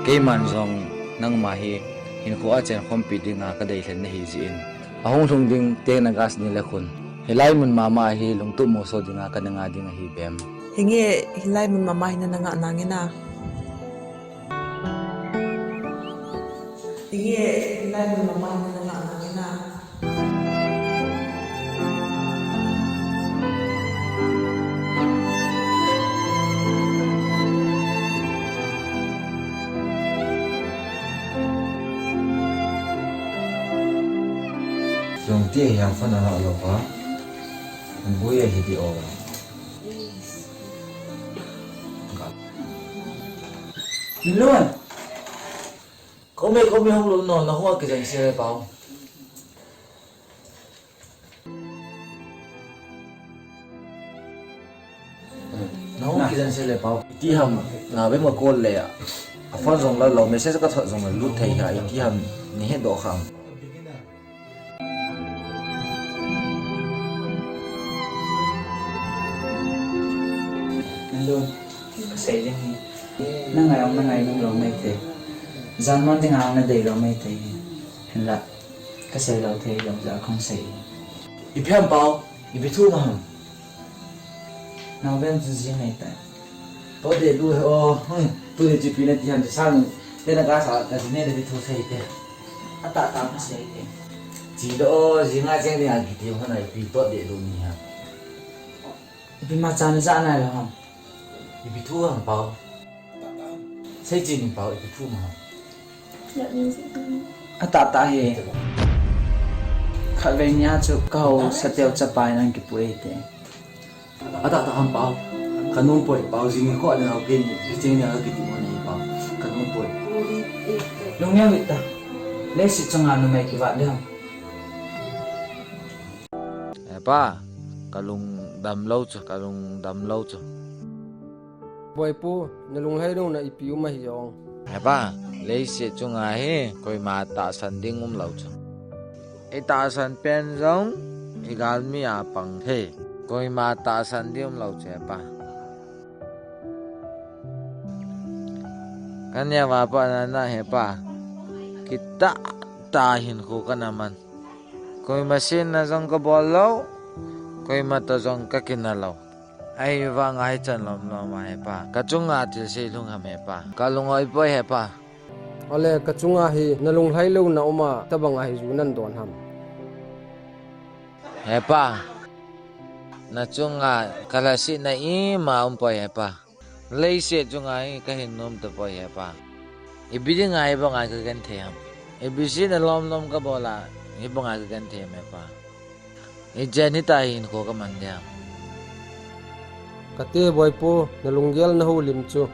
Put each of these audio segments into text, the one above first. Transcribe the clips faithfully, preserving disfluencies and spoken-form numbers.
Keiman jong nangma hi hinkho a chenkhompi dinga kadeilhen nahi jeh in, ahung lhung ding teng August ni le khun, hilai mun mama hi lungtup moso dinga kana nga ding ahi bem. Hinge hilai mun mama hi nana ngah nange na. Hinge hilai mun mama hi nana ngah nange na. Lungti a hiam phone a la lo pa. Bui a hi di o. Lun. Kome, kome hung lun no, na hung a kijen se le pau. Na hung kijen se le pau. Ti ham, na be ma call le a. A phone jong la lo, message ka thot jong la lut thei ha, ti ham, ni he do kham. Nalun, kasei ding hi. Na ngai ong na ngai nung lo mai te. Jan mon ding a na dei lo mai te. Hinla, kasei lo thei lo ja kong sei. Ipi ham pau, ipi thu ma ham. Nau bem chu jing ngai ta. Tode lu he o, hmm, tuni chipi na ti ham ti sang, te na ka sa, ka jine de thu sei te. Ata ta ma sei te. Chi do o, jinga jeng ni a kiti ho na ipi tode lu ni ha. Ipi ma chan ja na lo ham. Ipi thu ham pau. Sei chi ni pau, ipi thu ma ham. Atah tah hi. Khatvei nia chu ka haosa teu chapa in ana kipui te. Atah tah ham pau. Ka nom poi pau, jing kho na nau pen ni, jing ni a kiti mo ni pau. Ka nom poi. Lungneo hih ta. Leiset chunga numei kivat ding ham. He pa, ka lungdam lou chu, ka lungdam lou chu. Boipu, na lunglhai louna ipi um ahi jong. He pa, leiset chunga hi koima tahsan ding um lou chu. I tahsan pen jong i galmi a pang thei. Koima tahsan ding um lou chu he pa. Ka neo a pat na na he pa. Kitah tah hinkho ka na man. Koima sinna jong ka bol lou, koima toh jong ka kinah lou. Ahivanga hichan lom lom a he pa, ka chunga thil sei lhung ham he pa, ka lung oi poi he pa. Ale ka chunga hi na lunglhai louna um a, tabang a hi ju nan don ham. He pa, na chunga ka lhasetna ima um poi he pa. Leiset chunga hi ka hin nom tapoi he pa. Ipi dinga hibanga ka genthei ham. Ipi sehna lom lom ka bol a hibanga ka genthei ham he pa. Ichan hitia hinkho ka man ding ham. Kate Boipu, na lunggel na houlim chu.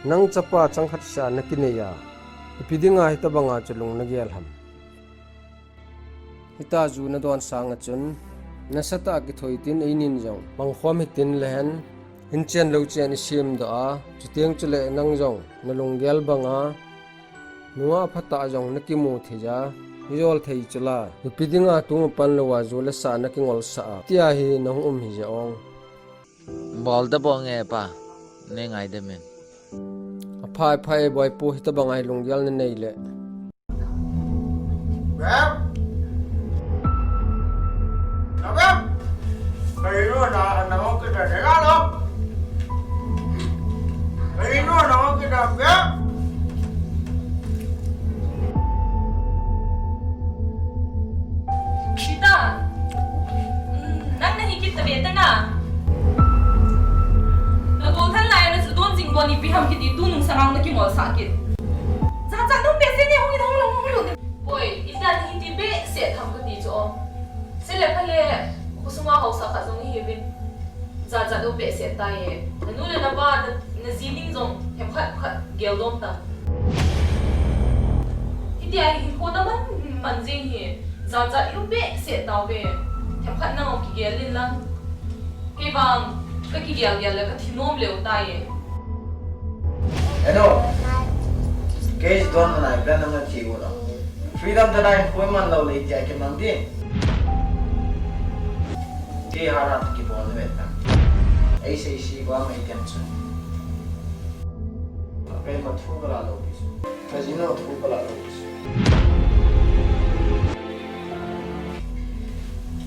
Nang chapa changkhat seh a na kinei a. Ipi dinga hitabanga chu lung na gel ham. Hitia ju na don sanga chun, nasatah a kithoi tin einin jong pangkhom hitin lehen, hin chen lou chen i sem doh a, chuteng chule nang jong na lunggel banga, nungah phatah jong na kimu thei a, i jol thei chula, ipi dinga tung a pan lou a ju le sa na kingol sah a, tia hi na hung um hi je ong. Bol da bol nge pa, nei ngaidam in. Aphai phai Boipu hitabanga hi lunggel na nei le. Bem! Bem! Kaino na, na ko kita de la lo. Kaino na ko kita, Bem! Sita! Hmm, nang nahi kit ta ve ta na. Na tol than lai na chu don jing bon ipi ham kiti tunung sarang na kimol sah kit. Jachat nom behseh ne hung in hung lung hung lung. Poi, ita nahi ti behseh tham kati chu o. Sele phale, khosung a haosa khat jong ihiuvin. Jachat nom behseh tai e. Na nu le na pa, na, na ji ning jong themkhat khat gel dom ta. Hitia hi hinkho na man, man jing hi. Jachat nom behseh tauve. Themkhat nang jong kigel in lang. Kei vang, ka kigel gel le ka thi nom leu tai e. Hello. Kei ji don na plan na thi u lo. Freedom ta nai khoi man lo le tia ke mang di. Kei ha na ki bon ve ta. Ei sei si ba mai tem chun. Keima thu kalah lou pi chu. Kajinu thu kalah lou pi chu.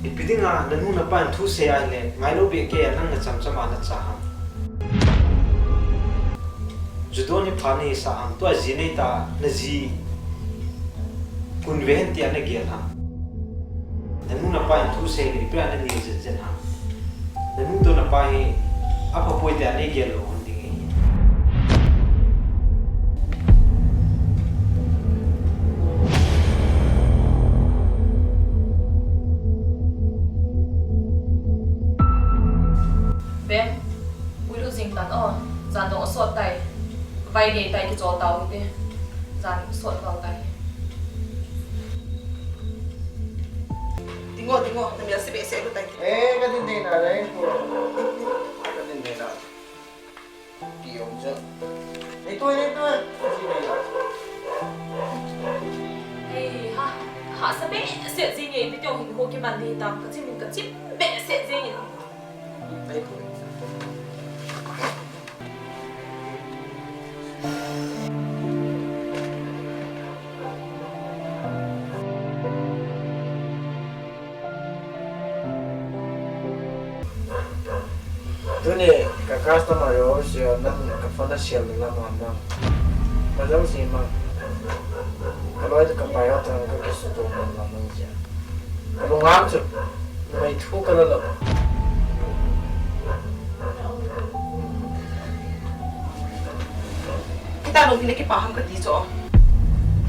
Ipi dinga nanu napa in thu sei ahile ngailou behkei a nang nachamcham a nacha ham? Judo ni pha nahisah ham? Tua ji neita naji kun ve hen tia nagel ham? Nanu napa in thu sei le ipi a nanei jen jen ham? Nanu toh napa hi aphapoi tia neigel lou hon ding ahi. Bem, uilu jing tan o, jan dong asot tai, vai nei tai kichol tau hite, jan sot val tai. Dingo, dingo, namel se behseh lu tai. Eh, kadin dei na dai ko. Kadin dei na. Pi om jo. Nei tu, nei tu. Kadin dei na. Hei ha, hahsa behseh jing e, ipi tiong hin ho kiman ding tam, kachim in kachim behseh jing e. Nei tu. Tuni ka customer ho seh nang ka phone a sel na lam ham. Ka jam si ma. Ka loi ka pai ho tang ka kisuto na lam nang ja. Ka lunghang chu. Mai thu kala lou. Kita lou hi na kipa ham kati chu.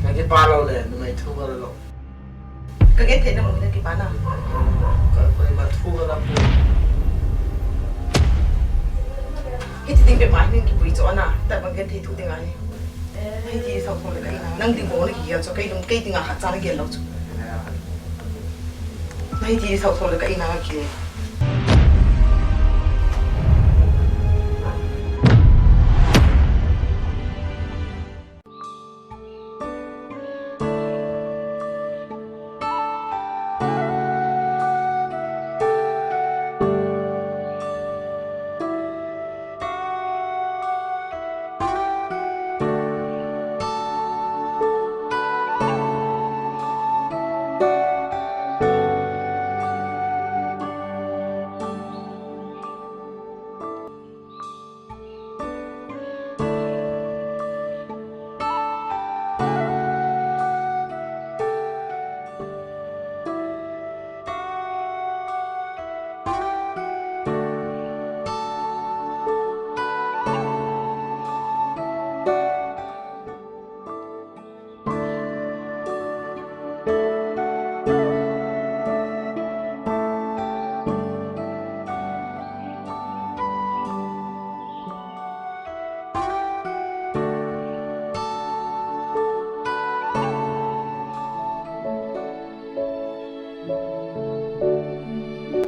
Ka kipa lou le, numei thu kala lou. Ka genthei na mun hi na kipa na. Ka, ka ima thu kala lou. Hiti ding bep a hi na kipui chu na. Tabang genthei thu ding ahi. Hiti sau thou le ka ina. Nang ding bou na kigel chu, kei ding, kei dinga khat cha nagel lou chu. Nahiti sau thou le ka ina kile.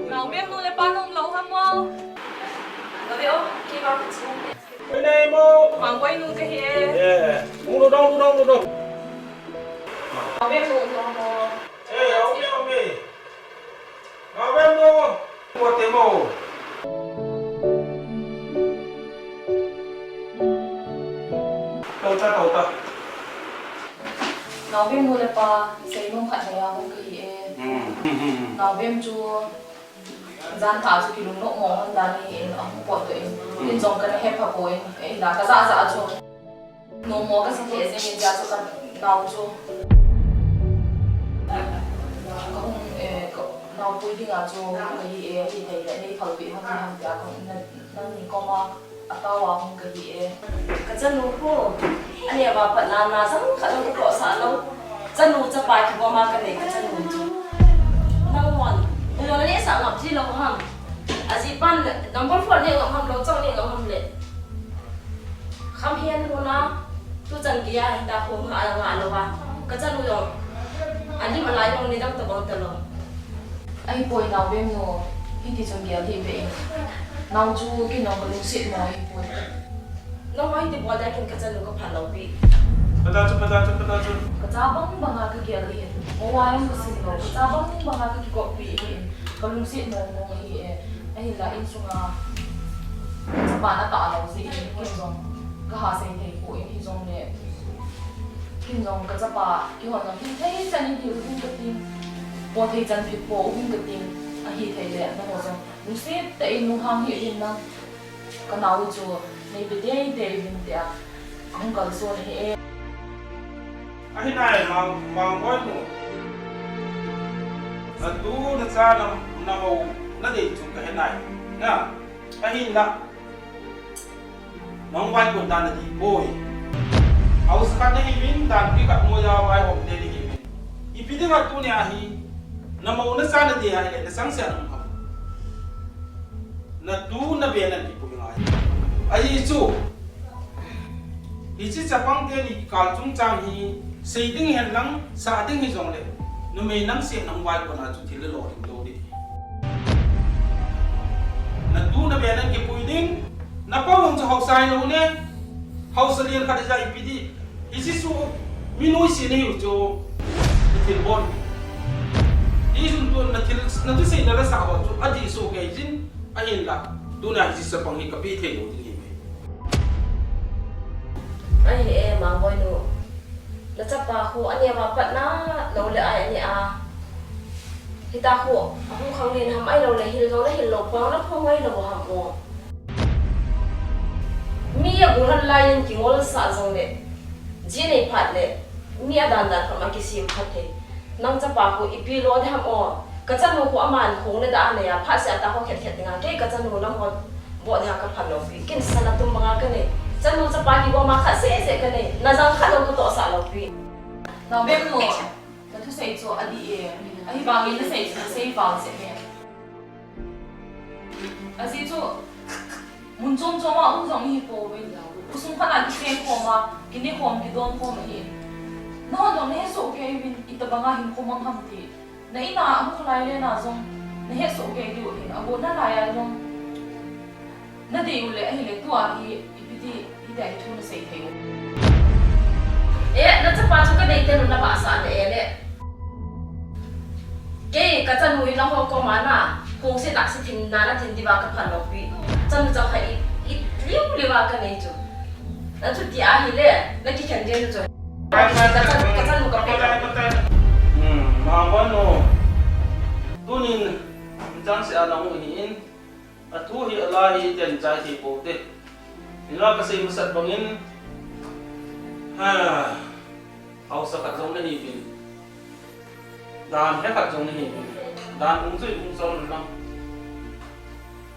Naovem nu le pa nung lou ham mo? Ka ve o, keima ka chu. Oi, nei mo. Mangboi nu ka hi e. Eh, mu lo dong, mu lo dong, mu lo dong. Naovem nu lou mo? Eh, ome, ome. Naovem nu. Mo te mo. Tau ta, tau ta. Naovem nu le pa, seinom khat nei a hung ka hi e. Hmm. Naovem chu, jan tha chu kilungnom mo hon dan ahi in, ahung potdoh in. Hmm. Ken jong kana hepha poi, eh, la ka ja ja chu. Nom mo ka sa thei jeng in, tia chu ka nao chu. Ka hung, eh, ka naopui dinga chu ka hi e, hithei le nei phalpeh hon ham tia ka hung na, nangni koma. Atao a hung ka hi e. Ka chanu khu. Aneo a pat na na jang khat jong ka tohsah lou. Chanu chapa kibom a ka nei ka chanu chu. Nang hon. Nang hon aneh sah ngap ji lou ham. Ajeh pan number four neh ngam ham lou chang neh ngam ham le. Kham hian huna. Tu chan gei a hita khu nga a nga lou a. Ka chanu jong. Alim alai jong nidang tabang talou. Ahipoi Naovem nu, hiti chun gel hih beh in. Nao chu ken jong ka lungset mo ahipoi. Nangho hiti bol dia ken ka chanu ka phal lou pi. Pata chu, pata chu, pata chu. Ka cha bang banga ka gel ahin. Moa jong ka sim lou. Ka cha bang banga ka kigoppi ahin. Ka lungset mong mong ahi e. Ahinla insunga ka chapa na tah lou jeh in ken jong ka ha sei thei po. Hijongle, kin jong kachapa, kihon jong hithei chan hiding uvin kating. Pothei chan phi po uvin kating. Ahithei le, nangho jong lungset tah in lunghang hih uvin lang. Kanao chu, neipe teitei uvin tia, kahung kalson ahi e. Ahi nai, Mang, Mangboi nu. Natu, nacha, na, namou, nadei chu kahe nai. Na, ahinla. Nahung vaikon dan nadi poi. Haosa khat nahiuvin, danpi khat noiya vaihom te nahiuvin. Ipi dinga tunia hi, namou nacha nadei ahile, nachangseh a nahung ham. Natu nabe nan kipui ngai. Ajeh chu, hiche chapang teni kikal chungchang hi, sei ding hen lang, sah ding hijongle, numei nangseh nahung vaikon a chu thil lelo ding lou ding. Natu nabe nan kipui ding, napa hung chu haosa hilou ne, haosa lien khat ija ipi di, hiche chu, mi noise nahiu chu, nathil bon. Hichun tu nathil, nathusei nalasah ho chu, adih soh kei jin, ahinla, tuna hiche chapang hi kapeh thei lou ding ahi. Ahi e, Mangboi nu. Nachapa khu aneo a patna lou le ai ane a. Hitia khu ahung khanglen ham ahilou le hil jong nahil lou pang naphong ahilou ham o. Mi agol hon laiyin kingolsah jongle, ji nei phat le, mi adan dan kham akisem phat thei. Nang chapa khu ipi lo ding ham o. Kachanu khu aman khong le da anei a, phat seh a ta ho khet khet dinga, kei kachanu nangho boh dinga kaphal lou pi. Ken sana tum banga kanei. Chanu chapa kigoma khat seh seh kanei. Najang khat lou katohsah lou pi. Naobem nu, nathusei chu adih e. Ahivangin nasei chu nasei val seh e. Ajeh chu, mun chom chom a um jong ihi pouvin. Khosung khat a kicheng khom a, kine khom, kidon khom ahi. Nahon jong nahet soh kei uvin, itobang a hinkho mang ham ti. Na in a, amu lai le na jong, nahet soh kei diu ahin, agon nalai a jong. Nadei u le, ahile tua hi, ipi ti, hitia hi thu nasei thei u. Eh, nachapa chu kanei tenu nabahsah na e le. Kei kachanu hi nangho koma na, khong se tak se thin na, nathin diuva kaphal lou pi. Chanu chapang i, i liu liu a kanei chu. Nachuti ahile, nakikhen ding chu. Kachanu, kachanu kapeh lou. Hmm, Mangboi nu. Tunin, changseh a nahung hi in. Athu hi ala hi tia chai thei pou te. Hinla kasei masat bangin, ha, haosa khat jong nahiuvin. Dan he khat jong nahiuvin. Dan ung jui ung jong lang.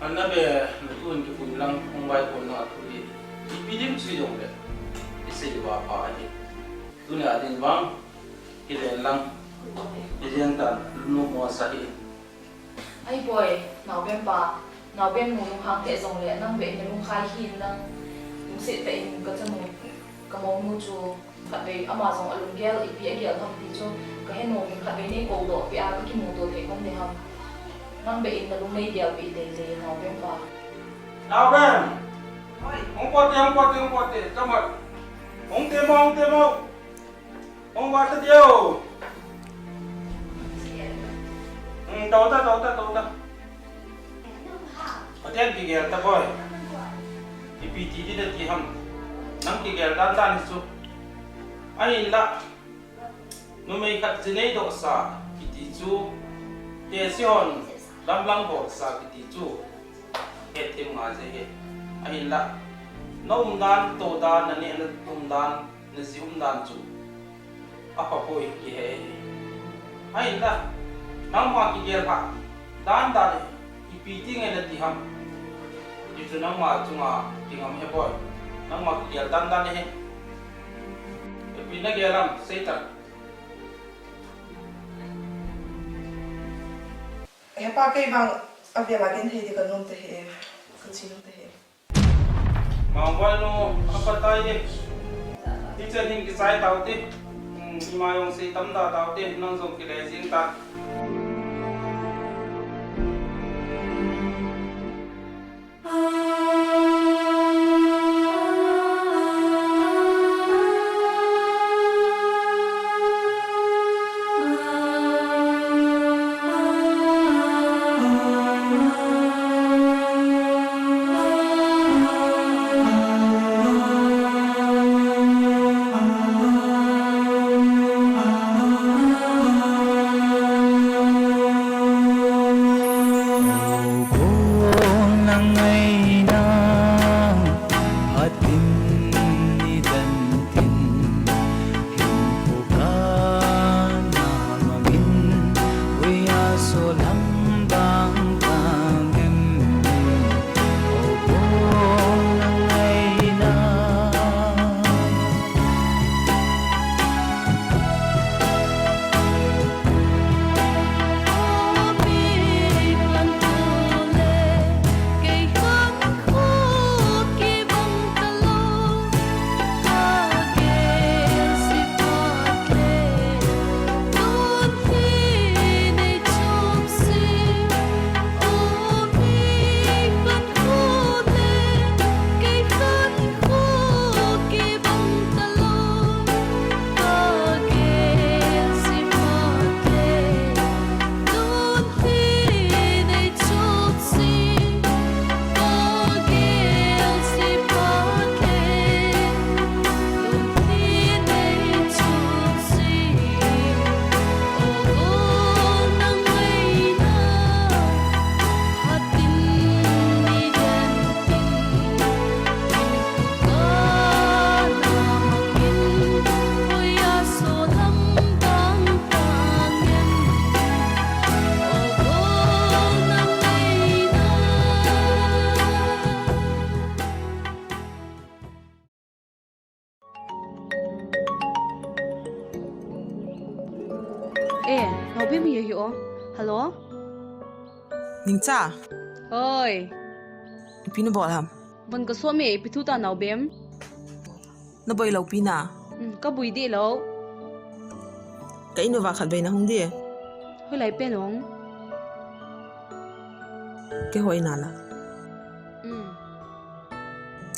Ana be, natun kipui lang, hung vaikon lang athu hi. Ipi dim chu jongle. Isei uva pha ahi. Tunia din vang, kilen lang. Ijeng tan, lungmong asa hi. Ahipoi, naobem pa, naobem nu lunghang thei jongle, nang beh in nalungkhai hih in lang, lungset tah in kachanu, kamounu chu, khatvei ama jong alunggel, ipi agel ham ti chu, kahe nom in khatvei neikou doh peh a, kakimuto thei khom ding ham. Nang beh in nalung neigel peh teitei, naobem pa. Naobem! Hung pot te, hung pot te, hung pot te, chamat. Hung te mo, hung te mo. Hung vat ta diu. Hmm, tou ta, tou ta, tou ta. Pathen kigel ta boi. Ipi ti ding nati ham. Nang kigel dan dan hi chu. Ahinla. Numei khat ji neidohsa kiti chu. Tehse hon lamlang bolsa kiti chu. Hethem ngai je hi. Ahinla. Na umdan, todan, naneh na umdan. Naji umdan chu apha poi kihe. Ahinla, nangma kigel ha, dan dan ipi ti nge nati ham. Hichu nangma chunga kingam he boi. Nangma kigel dan dan he. Ipi nagel ham, seitan. He pa, kei vang avel a genthei ding kanom tahi, kachi nom tahi. Mangvai nu, aphatai e. Hichan hin kichai taute. Hmm, ima jong sei tam da taute, nang jong kile jing tan. Eh, Naobem hi ahi o. Hello? Ningcha. Hoi. Ipi nabol ham? Von kaso me, ipi thu ta Naobem? Naboi lou pi na? Hmm, kaboi deh lou. Ka in uva khatvei nahung ding. Hoilai pen ong? Keiho in a la. Hmm.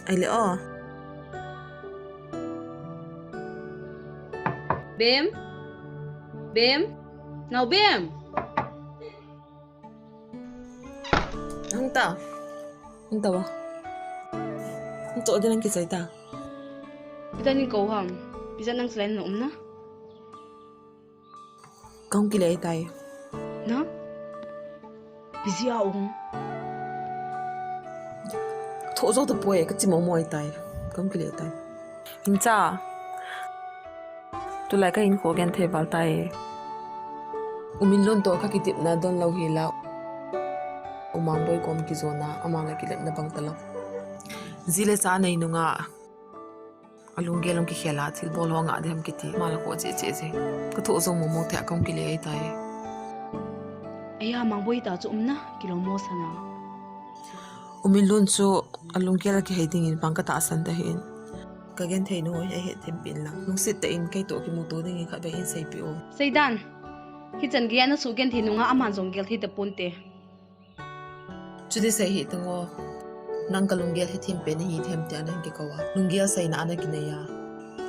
Ahile o. Bem? Bem? Naobem? Nang ta. Nang ta wa. Nang to de nang kisai ta. Ita ning ko ham. Bisa nang selain na um na. Kong kile tai. Na? Busy a um. Tho zo to poi, ka chi mo mo tai. Kong kile tai. Ningcha. Tulai ka in kho genthei val tai. U Minlun to ka kitepna don lou hi la. U Mangboi kom kijona, ama la kilepna bang ta lou. Ji le cha nei nunga. Alunggel ong kikhel a, thilbol ho nga diham kiti, ama la ko che che che. Ka tho zo mo mo thei a kong kile tai. Aya, Mangboi ta chu um na, kilo mo sana. U Minlun chu alunggel a kihei dingin bang ka tahsan ta hin. Ka genthei nu hi ahet them pin lang. Lungset tah in kei to kimuto dingin khatvei hin seipi o. Seidan. Hichan gei a na sugenthei nunga aman jong gel thei ta ponte. Chuti sei hi tang o. Nang ka lunggel hethem pen nahi them tia na hin kiko a. Lunggel seina a na kinei a.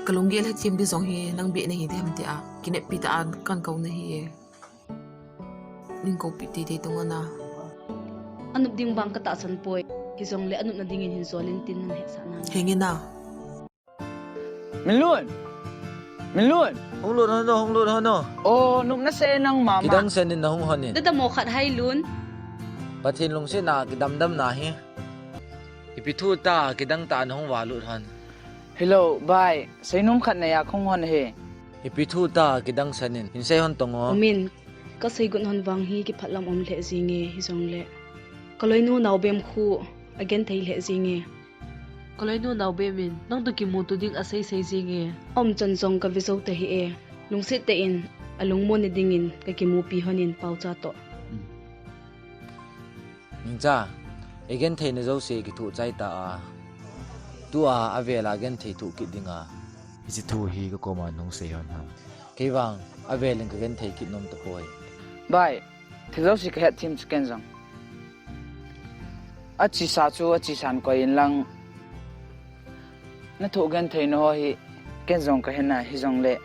Ka lunggel hethem di jong hi nang beh nahi them tia. Kineppi ta a kan ko nahi e. Ning kopi teitei tong ana. Anop ding bang ka tahsan poi. Hijongle anop na dingin hin jolin tin nang hetsah nang. Henge na. Minlun. Minlun. Hung lut hon o, hung lut hon o. O, nop na se nang mama. Kidang sen in na hung hon in. Dadam o khat hai Lun. Pathen lungsetna kidamdamna hi. Ipi thu ta kidang ta na hung va lut hon. Hello, bai. Seinom khat nei a kong hon hi. Ipi thu ta kidang sen in. Hin sei hon tong o. U Min. Ka seigot hon vang hi kiphatlam um lheh jenge hijongle. Ka loinu Naobem khu agenthei lheh jenge. Ka loinu Naobem in nang to kimuto ding asei sei jenge. Aumchan jong ka ve jou tahih e. Lungset tah in alungmon na dingin ka kimupi hon in paocha toh. Ningcha, i genthei na jouse kithoh chai ta a. Tua avel a genthei thoh kit dinga. Hiche thu hi ka koma nahung sei hon ham. Kei vang, avel in ka genthei kit nom tapoi. Bai, thil jouse ka hetthem chu ken jong. Achesa chu achesan koi in lang. Na thoh genthei na ho hi, ken jong ka hena hijongle.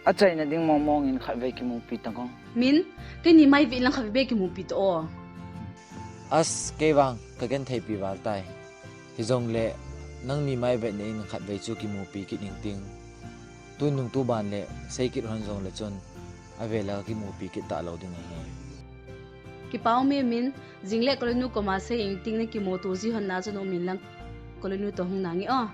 Achaina ding mong mong in khatvei kimupi ta kong. Min, keini mai ve in lang khatvei be kimupi ta o. As, kei vang, ka genthei pi val tai. Hijongle, nangni mai vetna in khatvei chu kimupi kit ning ting. Tunung tuban le, sei kit hon jongle chun, avel a kimupi kit talou ding ahi. Kipa ume Min, jingle ka loinu koma sei ing ting na kimuto ji hon na chun um in lang. Ka loinu to hung nange o.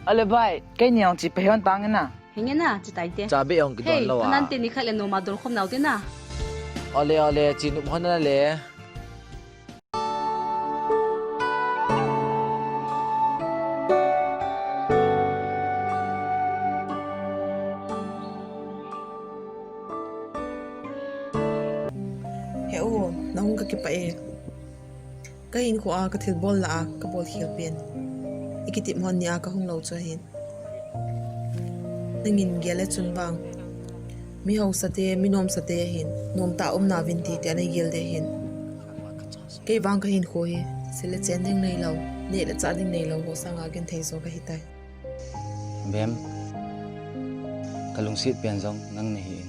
Ale bai, keini ong chi pe hon tange na. Henge na, chi tai te. Cha be ong kidon lou a. Hey, nante nikhat le noma don khom nau te na. Ale, ale, chi nup hon na le. He u, nahung ka kipah e. Ka hinkho a, ka thilbol lah a, ka bol khel pen. I kitep hon ni a ka hung lou chu ahin. Nangin gel le chun vang. Mi hausa te, mi nomsa te ahin. Nomtah a um nauvin ti te ana gel de ahin. Kei vang ka hinkho hi, sil le chen ding neilou, neh le chah ding neilou ho sanga genthei jo ka hitai. Bem, ka lungset pen jong nang nahi in,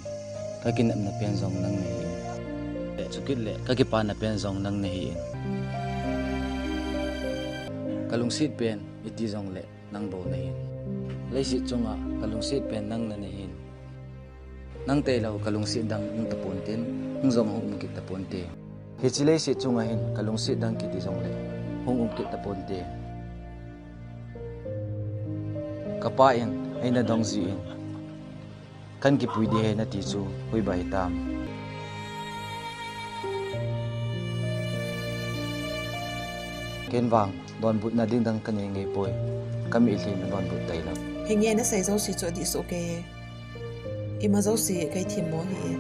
ka kinepna pen jong nang nahi in, le chukit le ka kipana pen jong nang nahi in. Ka lungset pen iti jongle nang bou nahi in. Leiset chunga ka lungset pen nang na nahi in. Nang tailou ka lungset dang um tapon tin, hung jong hung um kit tapon te. Hiche leiset chunga hin ka lungset dang kiti jongle hung um kit tapon te. Ka pa in eina dong jin, kan kipui ding ahi nati chu hoiba hitam. Ken vang donbutna ding dang ka nei ngai poi, ka mitlhi na donbut tailou. Henge na sei jouse chu adih soh kei e. Ima jouse kei themmo ahi.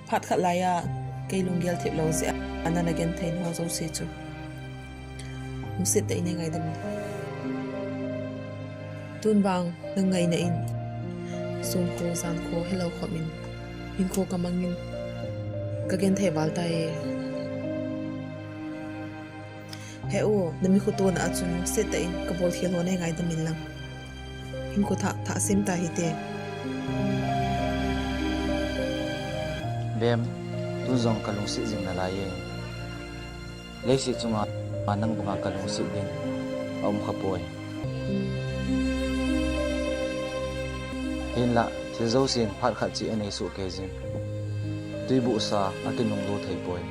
Phat khat laiya kei lunggel thip lou jeh a nana genthei nau jouse chu lungset tah in nei ngaidam in. Tun vang nang ngaina in, sun kho, jan kho, helou khop in, hinkho kamang in, kagenthei val tai. He u, na mi khotona a chun lungset tah in kabol khel ho nei ngaidam in lang. Hinkho thah, thah sem ta hite. Bem, tun jong kalungset jing nalai e. Leiset chunga nang banga kalungset ding aum khapoi. Hinlah, thil jousen phat khat cheh anei soh kei jin. Twibuhsa akinunglut thei poi.